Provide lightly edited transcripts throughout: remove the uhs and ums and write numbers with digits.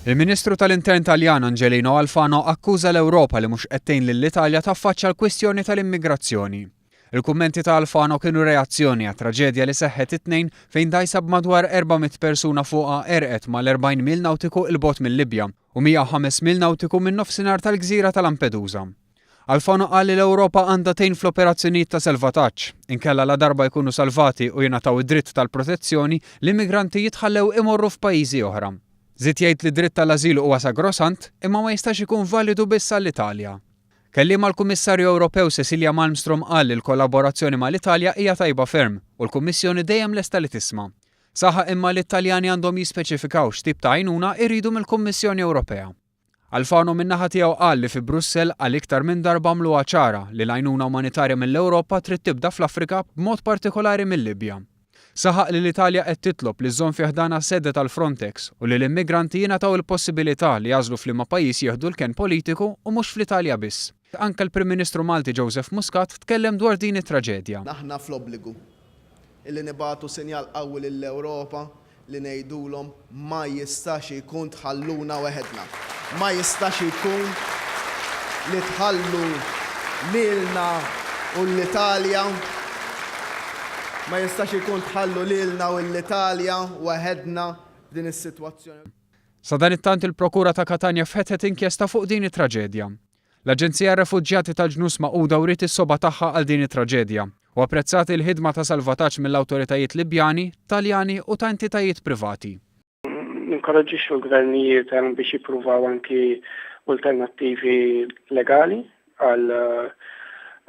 Il-Ministru tal-Intern Taljan Angelino Alfano akkuża l-Ewropa li mhux qed tgħin lill-Italja taffaċċja l-kwistjoni tal-immigrazzjoni. Il-kummenti ta' Alfano kienu reazzjoni għat-traġedja li seħħet it-Tnejn fejn dgħajsa b'madwar 400 persuna fuqha għerqet mal-40 mil nawtiku 'l bogħod mil-Libja u 105 mil nawtiku min-nofsinhar tal-gżira ta' Lampedusa. Alfano qal li l-Ewropa għandha tgħin fl-operazzjonijiet ta' salvataġġ, inkella ladarba jkunu salvati u jingħataw id-dritt tal-protezzjoni, l-immigranti jitħallew imorru f'pajjiżi oħra. Żied jgħid li d-dritt tal-ażil huwa sagrosant, imma ma jistax ikun validu biss għall-Italja. Kelliem għall-Kummissarju Ewropew Cecilia Malmstrom qal li l-kollaborazzjoni mal-Italja hija tajba ferm u l-Kummissjoni dejjem lesta li tisma'. Saħaq imma li t-Taljani għandhom jispeċifikaw x'tip ta' għajnuna jridu mill-Kummissjoni Ewropea. Alfano min-naħa tiegħu qal li fi Brussell għal iktar minn darba għamluha ċara li l-għajnuna umanitarja mill-Ewropa trid tibda fl-Afrika b'mod partikolari mil-Libja. Saħaq li l-Italja qed titlob li żżomm fi ħdanha sede tal-Frontex u li l-immigranti jingħataw il-possibilità li jagħżlu f'liema pajjiż jieħdu l-kenn politiku u mhux fl-Italja biss. Anke l-Prim Ministru Malti Joseph Muscat tkellem dwar din it-traġedja. Aħna fl-obbligu illi nibagħtu sinjal qawwi lill-Ewropa li ngħidulhom ma jistax ikun tħalluna weħedna. Ma jistax ikun li tħallu lilna u l-Italja, ma jistax ikun tħallu lilna u l-Italja waħedna f'din is-sitwazzjoni. Sadanittant il-Prokura ta' Katanja fetħet inkjesta fuq din it-traġedja. L-Aġenzija għar-Refuġjati tal-Ġnus Magħquda wriet is-sogħba tagħha għal din it-traġedja u apprezzat il-ħidma ta' salvataġġ mill-awtoritajiet Libjani, Taljani u ta' entitajiet privati. Ninkoraġġixxu l-gvernijiet biex jippruvaw anki alternattivi legali għal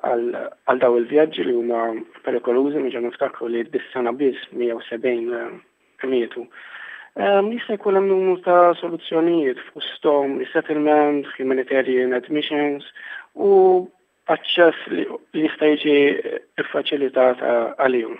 għal dawn il-vjaġġi li huma perikolużi, nerġgħu niftakru li dis-sena biss 170 mietu. Jista' jkun hemm numru ta' soluzzjonijiet fosthom resettlement, humanitarian admissions u aċċess li jista' jiġi ffaċilitat għalihom.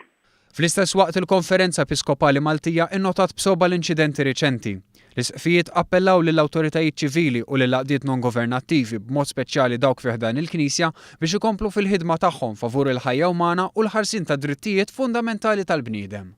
Fl-istess waqt il-Konferenza Episkopali Maltija innotat b'sogħba l-inċidenti riċenti. L-Isqfijiet appellaw lill-awtoritajiet ċivili u lill-għaqdiet non-governattivi b'mod speċjali dawk fi ħdan il-Knisja biex ikomplu fil-ħidma tagħhom favur il-ħajja umana u l-ħarsien tad-drittijiet fundamentali tal-bniedem.